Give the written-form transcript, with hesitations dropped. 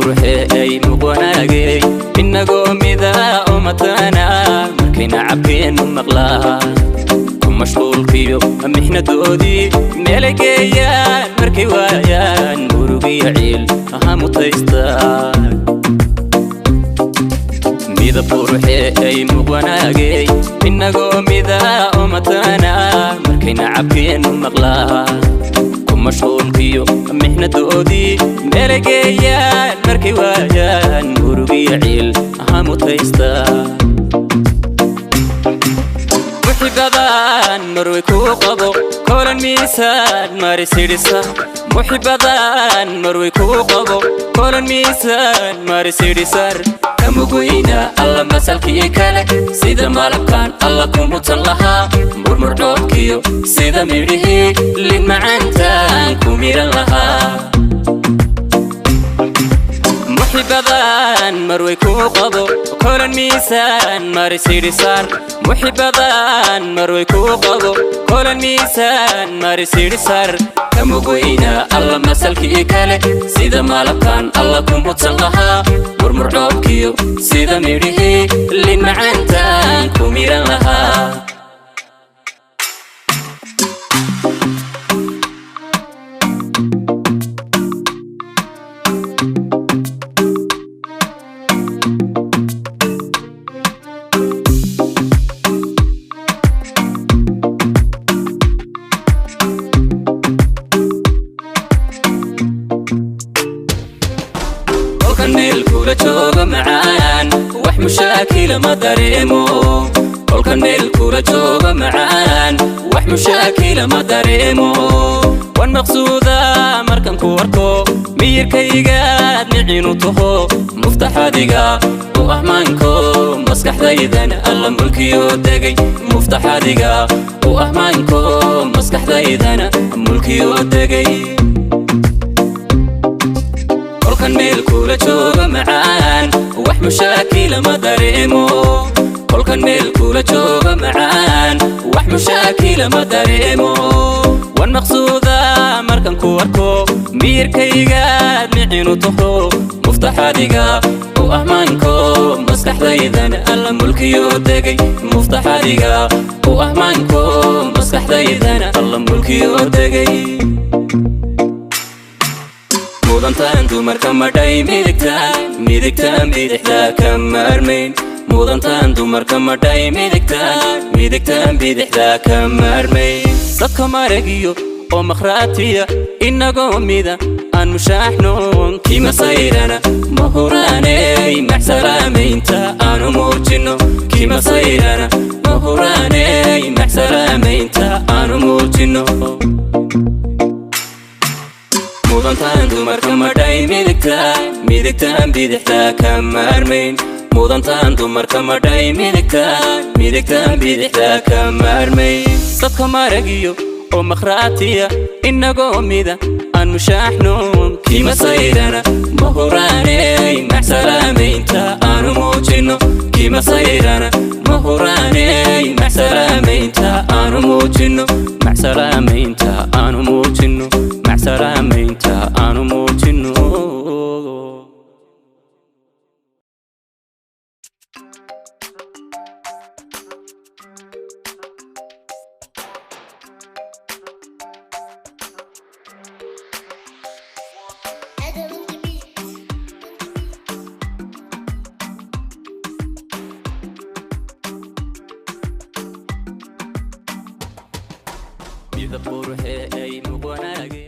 Quruxee ay muqwanaagay, inagoo mida oo matana, markayna cabkeenu maqlaa ku mashquulkiyo mixnadoodii meelay geeyaan markay waayaan murugiyo ciil aha mutaystaa. Midab quruxee ay muqwanaagay, inagoo mida oo matana, markayna cabkeenu maqlaa ku mashquulkiyo mixnadoodii meelay geeyaan markay waayaan murugiyo ciil aha mutaystaa. Muxibadan marway kuu qabo kolan miisaan marisidhisa, muxibadan marway kuu qabo kolan miisaan marisidhisar kamugweyna alla masalkii kale, sida malabkan alla ku mutan lahaa, murmur dhoobkiyo sida midhihii lin macaantaan ku miran lahaa. Muxibadan marway kuu qabo kolan miisaan marisidhisar, muxibadan marway kuu qabo kolan miisaan marisidhisar kamugweyna alla masalkii kale, sida malabkan alla ku mutan lahaa, murmur dhoobkiyo sida midhihii lin macaantaan ku miran lahaa. Kolkan meel kula jooga macaan wax mushaakila ma dareemo, kolkan meel kula jooga macaan wax mushaakila ma dareemo. Wan maqsuuda markan ku arko miyirkaygaad micinu taho, muftaxadiga u ahmaanko maskaxdaydan alla mulkiyo degay, muftaxadiga u ahmaanko maskaxdaydana mulkiyo degay. Kolkan meel kula jooga macaan wax mushaakila ma dareemo, kolkan meel kula jooga macaan wax mushaakila ma dareemo. Wan maqsuuda markan ku arko miyirkaygaad micinu taho, muftaxadiga u ahmaanko maskaxdaydan alla mulkiyo degay, muftaxadiga u ahmaanko maskaxdaydana alla mulkiyo degay. Mudantaan dumarka madhay midigtaan, midigtaan bidixdaa ka maarmayn, mudantaan dumarka madhay midigtaan, midigtaan bidixdaa ka maarmayn. Dadka maragiyo oo makhraatiya inagoo mida aan mushaaxnoon, kimasayrana ma huraaney maxsalaamaynta aanu muujino, kimasayrana ma huraaney maxsalaamaynta aanu muujino. Mudantaan dumarka madhay midigtaan, midigtaan bidixdaa ka maarmayn, mudantaan dumarka madhay midigtaan, midigtaan bidixdaa ka maarmayn. Dadka maragiyo oo makhraatiya inagoo mida aan mushaaxnoon, kimasayrana ma huraaney maxsalaamaynta aanu muujino, kimasayrana ma huraaney maxsalaamaynta aanu muujino, maxsalaamaynta aanu muujino, maxsalaamaynta aanu muujino. Adam on the beat. Midab quruxee ay muqwanaagay.